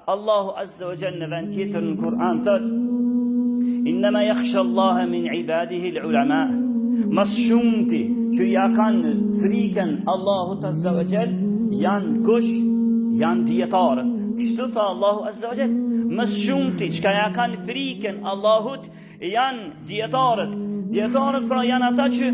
Allahu Azza wa Jall në vend tjetër në Kur'an thotë Innama yakhsha Allaha min ibadihi al-ulama. Ma s'shumti që ja kanë frikën Allahut Azza wa Jall janë kush? Janë dijetarët. Kështu tha Allahu Azza wa Jall. Ma s'shumti çka ja kanë frikën Allahut Janë dijetarët. Dijetarët pra janë ata që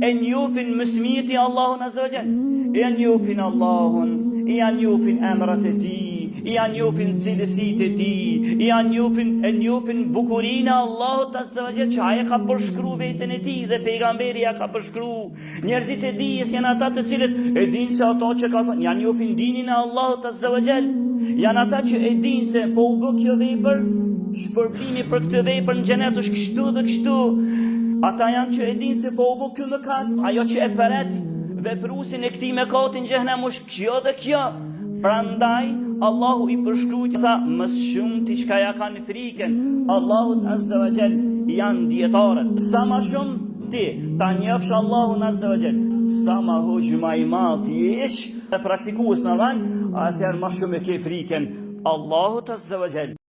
e njofin më së miri Allahun Azza wa Jall. E njofin Allahun, ia njofin emrat e tij, ia njofin cilësitë e tij, ia njofin e njofin bukurinë e Allahut Azza wa Jall që ai e ka përshkru veten e tij dhe pejgamberi ja ka përshkru. Njerëzit e dijes janë ata të cilët e dinë se ato që ka thënë, ja njofin dinin e Allahut Azza wa Jall. Janë ata që e dinë se po u bë kjo vepër, shpërblimi për këtë vepër në xhenet është kështu dhe kështu. Ata janë që e dinë se po u bë ky mëkat, ajo që e pret vepruesin e këtij mëkati në xhehenem është kjo dhe kjo. Prandaj Allahu i përshkrujti tha më së shumti çka ja kanë frikën Allahut Azza wa Jall janë dijetarët. Sa ma shumë Ti, ta njofsh Allahun Azza wa Jall, sa ma hoxhë ma i madh të jesh, dhe praktikues normal, atëherë ma shumë e ke frikën Allahut Azza wa Jall.